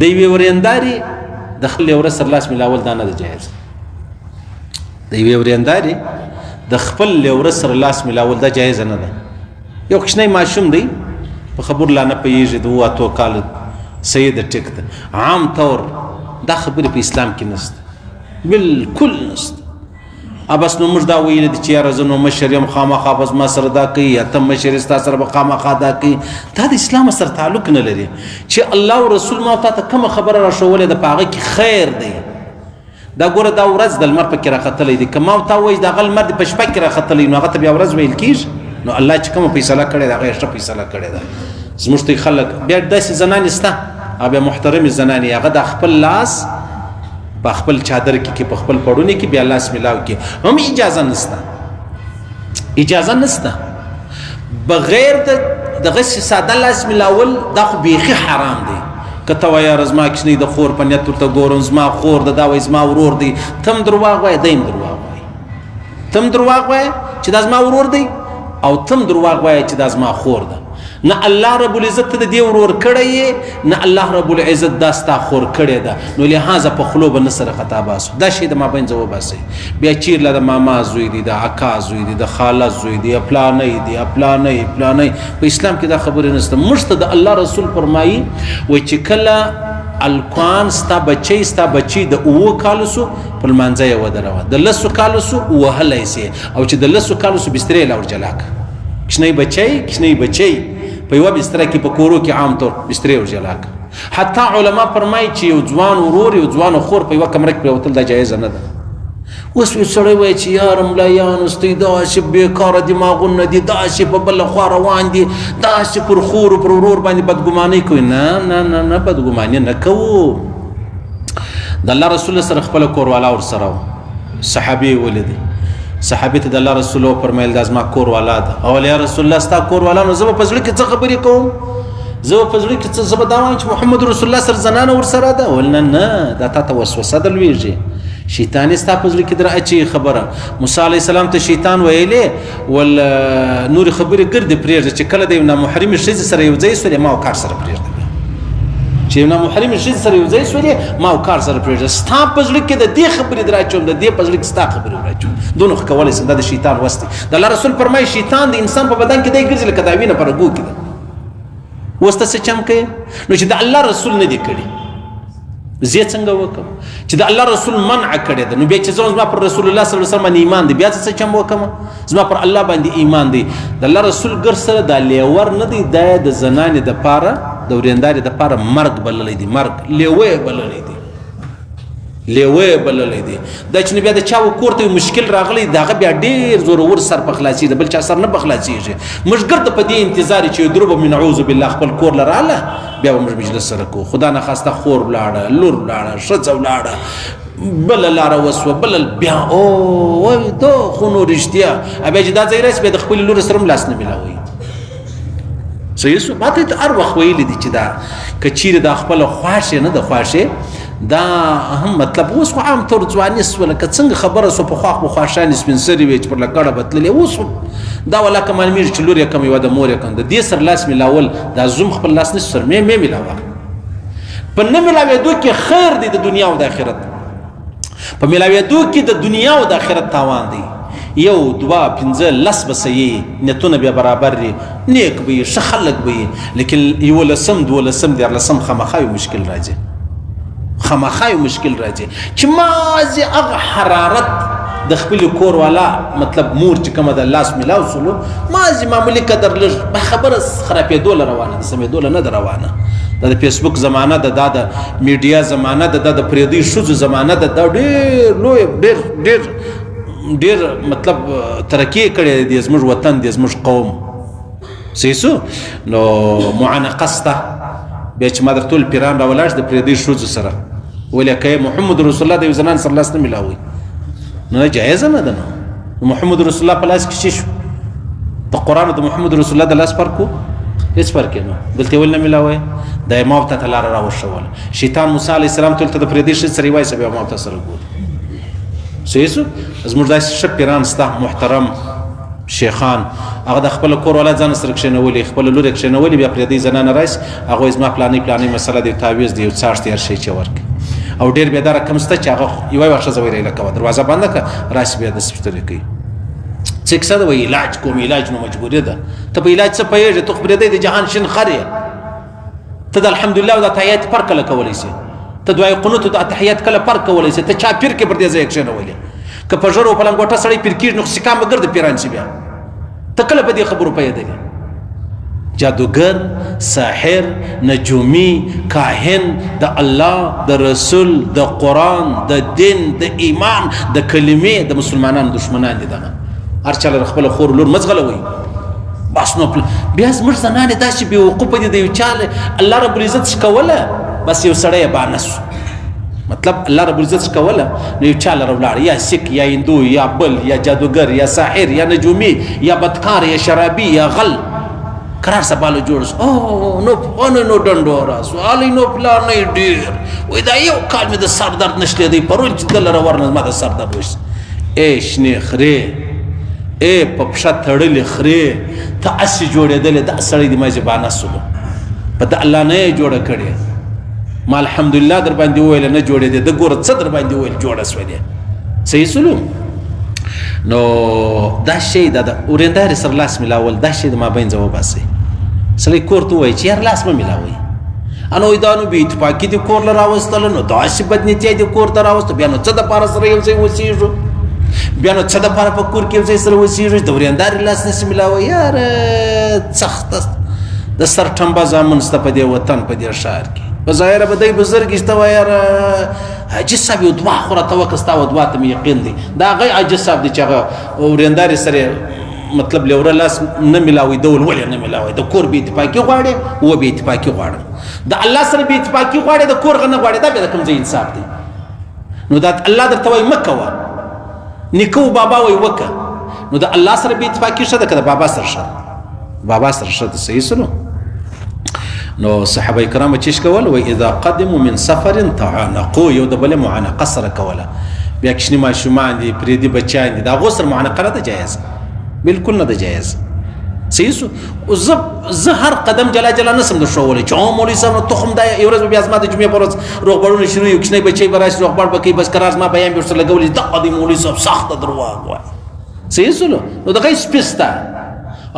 د یوې ورېندارې د خپل لیوره سره لاس ملاول دا نه ده جایز. د یوې ورېندارې د خپل لیوره سره لاس ملاول دا جایز نه ده. یو کوچنی ماشوم دی، په خبرو لا نه پوهېږي، د اوو اتو کالو، صحیح ده، ټیک ده. عام طور دا خبرې په اسلام کې نشته، بالکل نشته. بس نو موږ دا ویلي دي چې یاره زه نو مشر یم، خامخا بس ما سره دا کوي، یا ته مشر یې ستا سره به خامخا دا کوي. دا د اسلام سره تعلق نه لري. چې الله او رسول ما تا ته کومه خبره راښوولې ده، په هغه کې خیر دی. دا ګوره دا ورځ د لمر پکې راختلی دی، که ما او تا وایي د هغه لمر دې په شپه کې راختلی، نو هغه ته بیا ورځ ویل کېږي. نو الله چې کومه فیصله کړې ده، هغه یې ښه فیصله کړې ده. زموږ ته خلک بیا داسې زنانې شته، هغه بیا محترمې زنانې، هغه د خپل لاس په خپل چادر کې په خپل پړوني کې بیا لاس ملاو کې هم اجازه نشته، اجازه نشته. بغیر د دغسې ساده لاس ملاول دا خو بیخي حرام دی. که ته وایې یاره زما کوچنی د خور په نیت ورته ګورم، زما خور ده، دا وایي زما ورور دی، ته هم درواغ وایې، دی هم درواغ وایي. ته هم درواغ وایې چې دا زما ورور دی، او ته هم درواغ وایې چې دا زما خور ده. نه الله رب العزت ته د دې ورور کړی یې، نه الله رب العزت دا ستا خور کړې ده. نو لهذا په خولو به نه سره خطا باسو، دا شی د مابینځه وباسئ. بیا چیرې له د ماما زوی دی، د اکا زوی دی، د خاله زوی دی، پلانی دی، پلانی پلانی. په اسلام کې دا خبرې نشته. موږ ته د الله رسول فرمایي وایي چې کله الکوان ستا بچی، ستا بچی د اوو کالو سو، پر لمانځه یې ودروه، د لسو کالو سو وهلی سي، او چې د لسو کالو سو بسترې یې لا ورجلا کړه. کوچنی بچی، کوچنی بچی په یوه بستره کې په کورو کې عام طور بسترې ورجلا کړه. حتی علما فرمایي چې یو ځوان ورور یو ځوان خور په یوه کمره کې پرېوتل دا جایزه نه ده. اوس یو سړی وایي چې یاره ملایانو ستۍ داسې بېکاره دماغونه دي، داسې په بله خوا روان دي، داسې پر خور پر ورور باندې بدګمانۍ کوي. نه نه نه نه، بدګماني نه کوو. د الله رسول سره خپله کوروالا ورسره وه، صحابي یې ولیدی. صحابي ته د الله رسول وفرمایل دا زما کور والا ده. اول یا رسول الله ستا کور والا، نو زه به په زړه کې څه خبرې کوم؟ زه به په زړه کې څه، زه به دا وایم چې محمد رسول الله سره زنانه ورسره ده؟ ول نه نه، دا تا ته وسوسه ده لوېږي، شیطان یې ستا په زړه کې در اچوي خبره. موسی علیه السلام ته شیطان ویلې ول نورې خبرې ګردې پرېږده، چې کله د یو نامحرمې ښځې سره یو ځای سولې ما او کار سره پرېږده، چې یو نامحرمې ښځې سره یو ځای سولې ما او کار سره پرېږده. ستا په زړه کې د دې خبرې در اچوم، د دې په زړه کې ستا خبرې ور اچوم، دونه خو کولی سم. دا د شیطان وس دی. د الله رسول فرمایي شیطان د انسان په بدن کې دی ګرځي لکه دا وینه په رګو کې ده. اوس ته څه چم کوې؟ نو چې د الله رسول نه دی کړي، زه څنګه وکم؟ چې د الله رسول منع کړی ده، نو بیا چې زما پر رسول الله صلی الله علیه وسلم باندې ایمان دی، بیا څه چم وکم؟ زما پر الله باندې ایمان دی. د الله رسول ګر سره دا لیور نه دی، دا د زنانې دپاره د ورېندارې دپاره مرګ بللی دی، مرګ لیوه یې بللی دی، لیوه یې بللی دی. دا چې نو بیا د چا و کور ته یو مشکل راغلی، د هغه بیا ډېر زورور سر په خلاصېږي، د بل چا سر نه په خلاصېږي. موږ ګرده په دې انتظار چې یو درو به مې نعوذ بالله خپل کور له راله، بیا به موږ مجلس سره کوو. خدا نخواسته خور ولاړه، لور ولاړه، ښځه ولاړه، بله لاره وسوه، بله بیا او وای دا خو نو رښتیا. بیا چې دا ځای راشي بیا د خپلې لور سره هم لاس نه ملاوي. صحیح سو؟ ما ته هر وخت ویلي دي چې دا که چیرې دا خپله خواښې نه ده خواښې، دا هم مطلب اوس خو عام طور ځواني سوله، که څنګه خبره سوه، پخوا خو خواښانې سپین سرې وې چې پر لکړه به تللې، اوس خو دا ولا که معلومېږي چې لور یې کوم یوه ده مور یې کوم ده، دې سره لاس ملاول، دا زوم خپل لاس نشي سره مې ملاوه. په نه ملاوېدو کې خیر دی د دنیا او د آخرت، په ملاوېدو کې د دنیا او د آخرت تاوان دی. یو دوه پنځه لس به صحیح نیتونه بیا برابر دي، نیک به یې، ښه خلک به یې، لیکن یولسم دولسم دیارلسم خامخا یو مشکل راځي، خامخا یو مشکل راځي چې مازې هغه حرارت د خپل کور والا مطلب مور چې کومه ده لاس ملاو سولو، مازې معمولي قدر لږ به خبره خرابېدو له روانه ده، سمېدو له نه ده روانه. دا د فیسبوک زمانه ده، دا د میډیا زمانه ده، دا د پرېدۍ ښځو زمانه ده، دا ډېر لوی ډېر ډېر ډېر مطلب ترقي کړې دی زموږ وطن دی زموږ قوم. صحیح سو؟ نو معانقه سته. بیا چې ما درته وویل پیران راولاړ د پرېدۍ ښځو سره، ولې که محمد رسول الله د یو زنان سره لاس نه ملاوي نو جایزه نه ده. نو محمد رسول الله په لاس کې څه شو؟ د قرآن د محمد رسول الله د لاس فرق و؟ هېڅ فرق یې نه. دلته یې ولې نه ملاوی؟ دا یې ما ورته ته لاره راوښوله. شیطان موسی علیه السلام ته دلته د پرېدۍ ښځې سره یې وایي بیا ما ورته سره ګوري. صحیح سو؟ زموږ داسې ښه پیران سته محترم، شیخان هغه د خپل کور والا ځان سره کښېنولي، خپل لور یې کښېنولي، بیا پرېږدي زنانه راشي، هغه وایي زما پلانۍ پلانۍ مسله دی، تعویذ دی، یو څاښت دی، هر شی چې ورکړي. او ډېر بیا دا رقم شته چې هغه یوه یوه ښځه وایي راایله کوه، دروازه بنده کړه، راشي بیا داسې پوښتنې کوي. څه کیسه ده؟ وایي علاج کوم، علاج نو مجبوري ده. ته په علاج څه پوهېږې؟ ته خو پرېږدی د جهان شین خر یې. ته د الحمدلله او د تحیات فرق کله کولی شې؟ ته دعای قنوت او د تحیات کله فرق کولی شې؟ ته چا پیر کې پر دې ځای کښېنولې؟ که په ژرو په لنګوټه سړی پیر کېږي نو سکان به ګرد پیران شي. بیا ته کله په دې خبرو پوهېدلې؟ جادوګر، ساحر، نجومي، کاهن د الله، د رسول، د قرآن، د دین، د ایمان، د کلمې د مسلمانانو دښمنان دي. دغه هر چا له خپله خور لور مه ځغلوئ. بس نو بیا زموږ زنانې داسې بې وقوفه دي، د یو چا الله رب العزت ښکوله، بس یو سړی یې بانه شو. مطلب الله رب العزت ښکوله نو یو چا لره ولاړ، یا سیک یا هندو یا بل یا جادوګر یا ساحر یا نجومي یا بدکار یا شرابي یا غل، قرار سباله جوړ شو. او نو پخوانی نو ډنډوره سو، هلی نو پلانې ډېر وایي دا یو کال مې د سر درد نه شلېدی، پرون چې ده لره ورنه زما د سر درد وشو. ای شنې خرې، ای په پښه تړلې خرې، ته هسې جوړېدلې، دا سړی دې ما زبانه سولو، په ده الله نه یې جوړه کړې. ما الحمدلله در باندې وویل نه جوړېدې، ده ګوره څه در باندې وویل جوړه سولې. صحیح سولو. نو دا شی دا د ورېندارې سره لاس ملاول، دا شی د مابینځه وباسئ. سړی کور ته ووایي چې یار لاس مه ملاوئ، انو دا نو بې اتفاقي دې کور له راوستله، نو داسې بدنیتیا دې کور ته راوسته، بیا نو څه دپاره سره یو ځای اوسېږو؟ بیا نو څه دپاره په کور کې یو ځای سره اوسېږو؟ د ورېندارې لاس نسي ملاوی. یاره سخته د سر ټمبه زامن سته په دې وطن، په دې ښار کې. په ظاهره به دی بزرګ شته، وایي یاره حاجي صاحب یو دعا خو راته وکړه، ستا و دعا ته مې یقین دی. دا هغه حاجي صاحب دی چې هغه ورېندارې سره مطلب لیوره لاس نه ملاوي، دول ولې نه ملاوي؟ د کور بې اتفاقي غواړي، و بې اتفاقي غواړم، د الله سره بې اتفاقي غواړي، د کور غنه غواړي، دا بیا د کوم ځای انصاف دی؟ نو دا الله درته وایي مه کوه، نیکه و بابا وایي وکړه. نو د الله سره بې اتفاقي ښه ده که د بابا سره ښه ده؟ بابا سره ښه ده. صحیح سنو. نو صحابه کرام چې کول و اذا قدموا من سفر تعانقوا، یو د بل معانقه سره کوله. بیا کوچني ماشومان دي، پرېدي بچیان دي، د هغو سره معانقه نه ده جایز، بالکل نه ده جایز. صحیح سو. زه هر قدم جلا جلا نسم در ښوولی چې او مولوي صاحب نو تخم دا یو ورځ به بیا زما د جمعې پر ورځ روغبړونه شروع، یو کوچنی بچی به راشي روغبړ به کوي، بس قرار زما بیان به ورسره لګولی، دغه دی مولوي صاحب سخته درواغ وایي. صحیح سولو. نو دغه سپي سته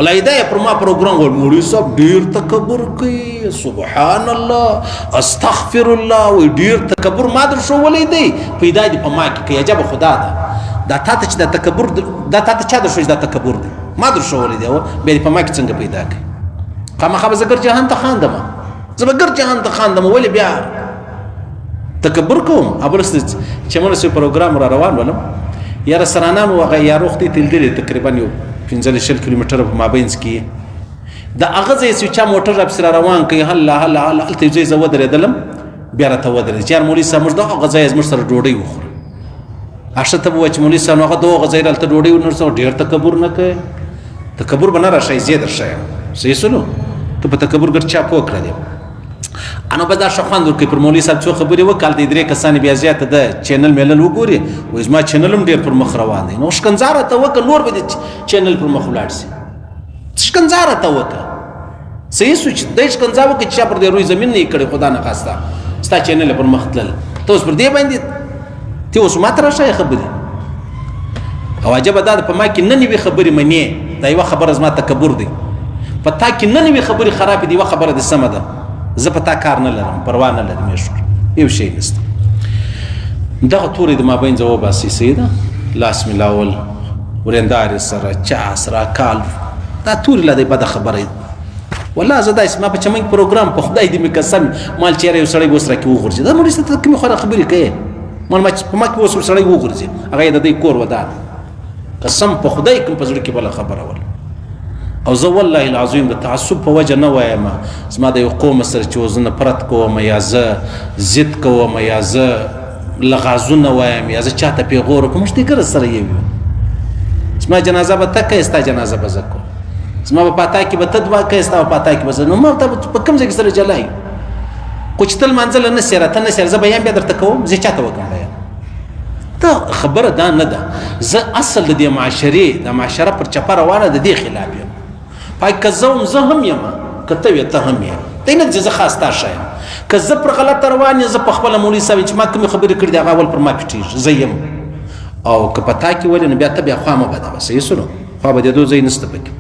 علیده یې پر ما پروګرام وویل، مولوي صاحب ډېر تکبر کوي، سبحان الله، استغفر الله، وایي ډېر تکبر ما در ښوولی دی، پیدا دې په ما کې کوي. عجبه خدا ده، دا تا ته چې دا تکبر، دا تا ته چا در ښوولی چې دا تکبر دی؟ ما در ښوولی دی، بیا دې په ما کې څنګه پیدا کوي؟ خامخا به زه ګرد جهان ته خاندم، زه به ګرد جهان ته خاندم، ولې بیا تکبر کوم؟ ابل چې موږ سره پروګرام را روان ولم، یاره سرانه مو هغه یارو خدای ته لیدلې، تقریبا یو 15 شل کیلومتره په مابینځ کې د هغه ځای چې چا موټر راپسې را روان کوي، هله هله هله، هلته یو ځای زه ودرېدلم، بیا راته ودرېد چې یار مولوي صاحب موږ د هغه ځای زموږ سره ډوډۍ وخوره. هغه ته به وایي چې مولوي صاحب نو هغه د هغه ځای هلته ډوډۍ ونه، ډېر تکبر نه کوي، تکبر به نه راښایي، زه یې درښایم. صحیح سولو. ته په تکبر ګرد چا پوه کړه دی. انو بس دا ښه خوند ورکوي. پر مولوي صاحب څو خبرې وکړه، هلته درې کسان بیا زیاته ده چینل میلل وګوري، وایي زما چینل هم ډېر پر مخ روان دی، نو ښکنځا راته وکړه، نور به دې چینل پر مخ ولاړ شي. ښکنځا راته وکړه. صحیح سو چې دی ښکنځا وکړه چې چا پر دې روی زمین نه یې کړی، خدا نخواسته ستا چینل پر مخ تلل، ته اوس پر دې باندې ته اوس ماته راښایې خبرې. او عجبه دا ده په ما کې نه نوي خبرې منې، دا یوه خبره زما تکبر دی، په تا کې نه نوي خبرې خرابې دي، یوه خبره دې سمه ده، زه په تا کار نه لرم، پروا نه لرم، یو شی نشته. دغه تورې د مابینځه وباسئ. صحیح ده. لاس ملاول ورېندارې سره چا سره کال، دا تورې لا دی بده خبره. والله زه داسې ما په چمن کې پروګرام په خدای دې مې قسم مال چېرې یو سړی به اوس راکې وغورځي، دا مولوي صاحب ته کومې خوره خبرې کوې؟ مال ما په ما کې اوس سړی وغورځي، هغه یې د دې کور ودان، قسم په خدای کوم په زړه کې بله خبره ول. او زه والله العظیم د تعصب په وجه نه وایم، زما د یو قوم سره چې زه نفرت کوم یا زه ضد کوم یا زه لغازونه وایم یا زه چاته پیغور کوم، موږ دې ګرد سره یو یو. زما جنازه به ته کوې، ستا جنازه به زه کوم، زما په پاتا کې به ته دعا کوې، ستا په پاتا کې به زه، نو ما ته په کوم ځای کې سره جلا یو؟ خو چې ته لمانځله نه سې راته نه سې، زه بیان بیا درته کوم، زه چاته وکړم بیان؟ دا خبره دا نه ده. زه اصل د دې معاشرې، د معاشره پر چپه روانه د دې خلاف یم. پای که زه وم، زه هم یم، که ته وې ته هم یې. دی نه چې زه خاص تا ښه یم. که زه پر غلطه روان یم، زه په خپله مولوي صاحب چې ما کومې خبرې کړې دي هغه اول پر ما پټېږي، زه یم. او که په تا کې ولې، نو بیا ته بیا خوا مه بدوه، صحیح سو؟ نو خوا بدېدو ځای نشته پکې.